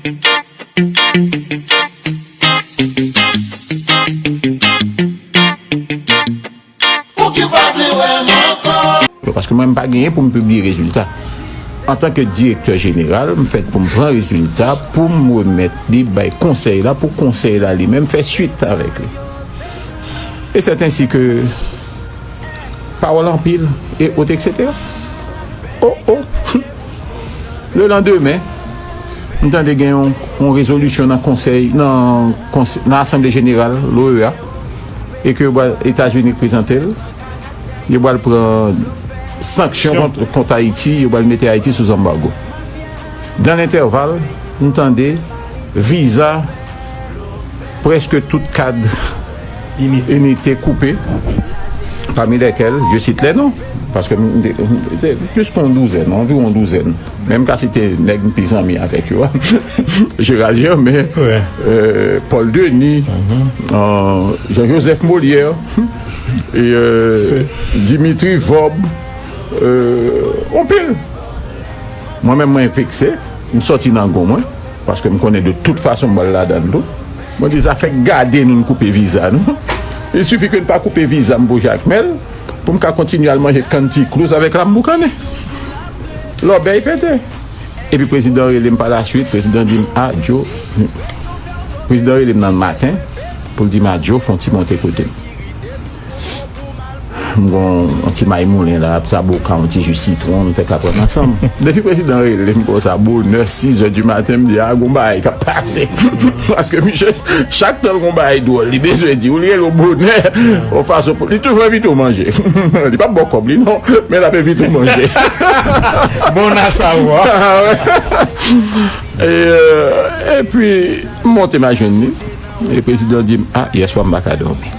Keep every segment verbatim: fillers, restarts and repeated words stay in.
Pou ki pa vle wè m ankò? Paske mwen, m pa genyen pou m pibliye rezilta. Antanke direktè jeneral, m fèt pou m pran rezilta, pou m remèt li bay konsèy la, pou konsèy la li menm fè swit avèk li. E sèt ensi ke pawòl anpil, e ot, et cetera. Oh, oh. Le landemen, m tande gen yon, yon rezolisyon nan konsèy, nan konsèy, nan Asanble Jeneral, l'O E A, e ke yo pral, Etazini prezante l, yo pral pran sanksyon kont, kont Ayiti, yo pral mete Ayiti sou zanbago. Dan lentèval, m tande viza prèske tout kad inite koupe, parmi lesquels je cite les noms, paske m, se plis ke yon douzèn, anviwon yon douzèn. Men m ka site nèg m pi zanmi avèk yo a, Gérald Germain, euh, Paul Denis, euh, Jean-Joseph Molière, e, euh, Dimitri Vorbe, euh, anpil. Mwen menm, mwen vekse, m sòti nan gon mwen, paske m konnen de tout fason m pral ladann tou. Mwen di, zafè gade nou, n koupe viza nou. Il suffit ke n pa koupe viza m pou Jakmèl, pou m ka kontinye al manje kantiklouz avèk lam boukannen. Lòbèy pete. Epi prezidan rele m pa laswit, prezidan di m, "A, Djo." Prezidan rele m nan maten pou l di m, "A, Djo, fè yon ti monte kote m." M gon yon ti may moulen la, zaboka, yon ti ji sitwon, nou fè ka pran ansanm. Depi prezidan rele m konsa, bonè, sizè di maten, m di, "A, gon bagay k ap pase." Paske misye, chak tan l gon bagay dwòl, li bezwen di, ou l rele w bonè, yon fason pou, li toujou envite w manje. Li p ap ba w kòb li, non, men l ap envite w manje. Bon à savoir. Ah, wè. E, euh, epi, m monte m al jwenn li. E prezidan di m, "A, yèswa m pa ka dòmi."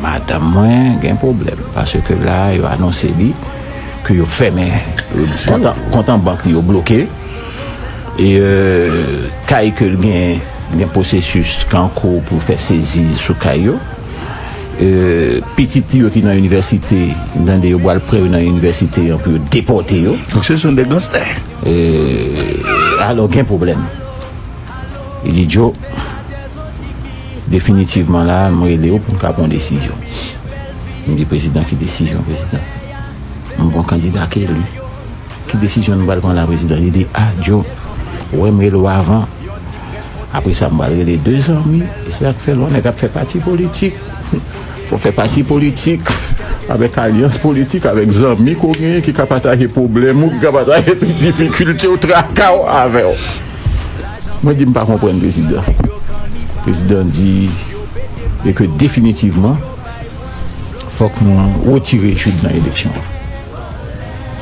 Madanm mwen gen pwoblèm, paske la, yo anonse li ke yo fèmen, euh, kont an, kont an bank li yo bloke. E, euh, kay ke l gen, gen pwosesis k an kou pou fè sezi sou kay yo. Euh, pitit li yo ki nan inivèsite, m tande yo pral pran yo nan inivèsite an pou yo depòte yo. Donk se son de ganstè. E, alò, gen pwoblèm. Li di, "Djo, definitivman la, m rele w pou n ka pran yon desizyon." M di, "Prezidan, ki desizyon, prezidan?" "M gon kandida k eli. Ki desizyon nou pral pran la, prezidan?" Li di, "A, Djo, ou wè m rele w avan. Apre sa, m pral rele de zanmi." E se sa k fè lè yon nèg ap fè pati politik, fò w fè pati politik avèk alyans politik, avèk zanmi ke w genyen ki ka pataje pwoblèm ou, ki ka pataje tout difikilte w, traka w avè w. Mwen di, "M pa konprann, prezidan." Prezidan di, e ke definitivman, fòk nou retire Jude nan eleksyon an.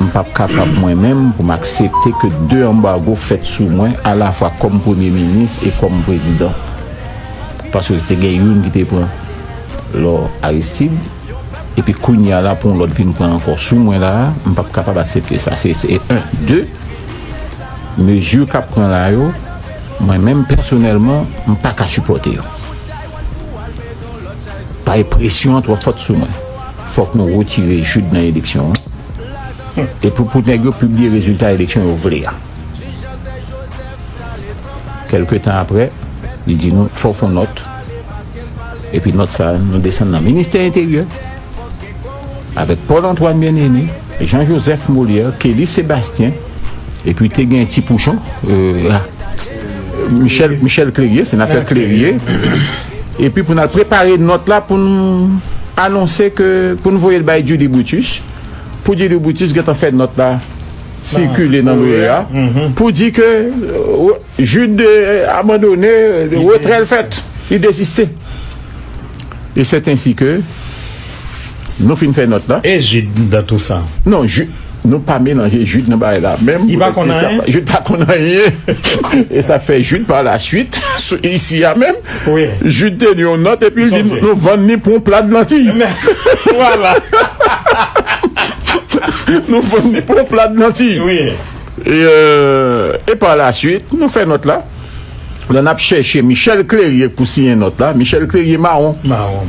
M p ap kapab mwen menm pou m aksepte ke de anbago fèt sou mwen alafwa kòm premye minis e kòm prezidan. Paske te gen youn ki te pran lò Aristide, epi kounye a la pou yon lòt vin pran ankò sou mwen la, m p ap kapab aksepte sa. Se, se en. De, mezi k ap pran la yo, mwen menm pèsonèlman, m pa ka sipòte yo. Paske presyon an twò fòt sou mwen. Fòk nou retire Jude nan eleksyon an. E pou, pou nèg yo pibliye rezilta eleksyon yo vle a. Kèlke tan apre, li di nou, "Fò w fè yon nòt." Epi nòt sa, nou desann nan Ministè Enteryè, avèk Paul Antoine Bien-Aimé, Jean Joseph Molière, Kelly Sébastien, epi te gen Ti Pouchon, euh, ah, Michel, Michel Clérier, senatè Clérier. Epi pou n al prepare nòt la pou n anonse ke, pou n voye l bay Judy Brutus, pou Judy Brutus gentan fè nòt la sikile nan l'O E A, pou di ke, euh, Jude, euh, abandone, euh, retrè l fèt, li deziste. E c'est ainsi que nou fin fè nòt la. E Jude dans tout ça? Non, Ju-, nou pa melanje Jude nan bagay la. Menm Jude pa konn anyen. E sa k fè Jude pa la swit, isi a menm, Jude te li yon nòt epi l di nou vann li pou yon plat lantiy. Vwala. Nou vann li pou yon plat lantiy. E, euh, e pa la swit, nou fè nòt la. Lè n ap chèche Michel Clérier pou siyen nòt la, Michel Clérier mawon. Mawon.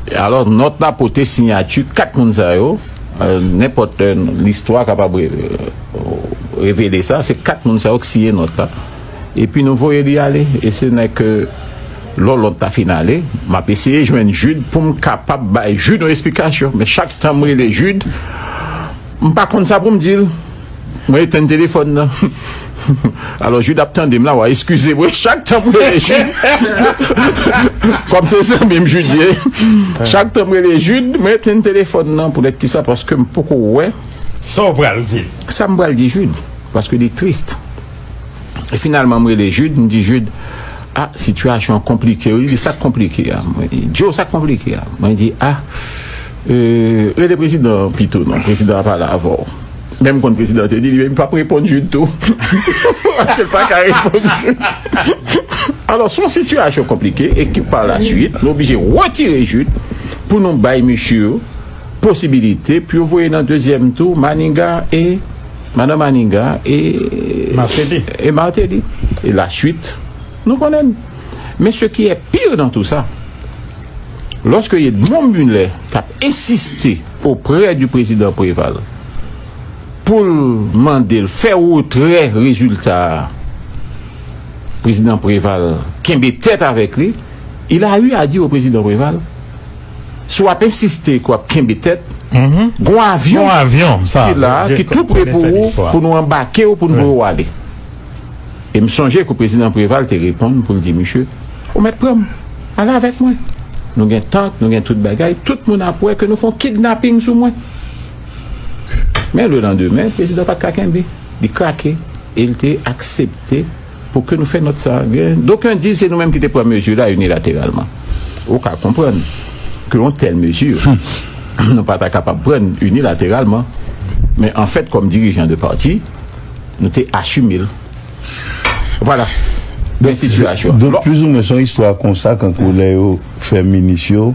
E alò, nòt la pote siyati kat moun sa yo. Euh, nenpòt, euh, listwa kapab, euh, revele sa. Se kat moun sa yo k siyen nòt la. Epi nou voye li ale. E se nèg ke lòlòt ta fin ale, m ap eseye jwenn Jude pou m kapab bay Jude yon esplikasyon. Men chak tan m rele Jude, m pa konn sa pou m di l. Mwen etenn telefòn nan. Alò, Jude ap tande m la, w a eskize mwen. Chak tan m rele Jude, kòm se zanmi m Jude ye, chak tan m rele Jude, mwen etenn telefòn nan. Pou lèt ki sa, paske m poko wè sa w pral di l. Sa m pral di Jude, paske li tris. E finalman, m rele Jude, m di, Jude, ah, sitiyasyon an konplike wi. Li di, sa k konplike a? Mwen di, Joe, sa k konplike a? Mwen di, ah, euh, rele prezidan an pito non, prezidan an pale avè w. Men m konn prezidan te di li menm li p ap reponn Jude tou. Paske l pa ka reponn Jude. Alò, se yon sitiyasyon konplike e ki pa la swit, nou oblije retire Jude pou nou bay mesye yo posibilite pou yo voye nan dezyèm tou Maniga e madan Maniga e Martelly. E Martelly. E la swit, nou konnen. Men ce qui est pire dans tout ça, lorsque Edmond Mulet t ap ensiste auprès du président Préval pou l mande l fè retrè rezilta a, prezidan Préval kenbe tèt avèk li. Il a eu à dire au président Préval, si w ap ensiste ke w ap kenbe tèt, gon avyon ki la, ki tou pre pou ou, pou nou anbake w, pou nou voye w ale. E m sonje ke prezidan Préval te reponn pou l di, misye, ou mèt pran m, ale avèk mwen. Nou gen tank, nou gen tout bagay, tout moun ap wè ke nou fè yon kidnaping sou mwen. Men lelandemen, prezidan pa t ka kenbe. Li krake e l te aksepte pou ke nou fè nòt sa. Gen, d'aucuns disent se nou menm ki te pran mezi la inilateralman. Ou ka konprann ke yon tèl mezi, nou pa ta kapab pran inilateralman. Men anfèt, kòm dirijan de pati, nou te asime l. Vwala. Men sitiyasyon. Donk, plizoumwen, se yon istwa konsa, kankou lè yo fè minis yo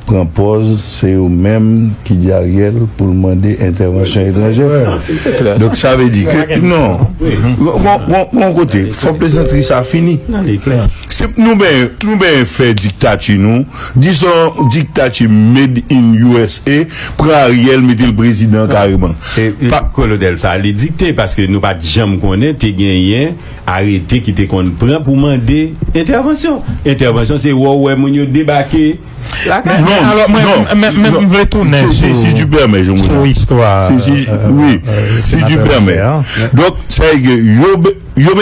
pran pòz, se yo menm ki di Ariel pou l mande entèvansyon etranjè. Donk, sa vle di ke, non, gon, gon, gon kote, fò plezantri sa fini. Se, nou ben, nou ben fè diktati nou, di se yon diktati made in U S A, pran Ariel, mete l prezidan kareman. E, e kolonèl sa, li dikte, paske nou pa t janm konnen te genyen arete ki te konn pran pou mande entèvansyon. Entèvansyon, se wè w wè moun yo debake lakay. Non, alò, mwen, non, mwen, mwen, non. M vle tounen sou, si tu permets, Jean Moulin, sou istwa, si, si, euh, wi, euh, si tu permets. Donk, sa vle di ke yo, yo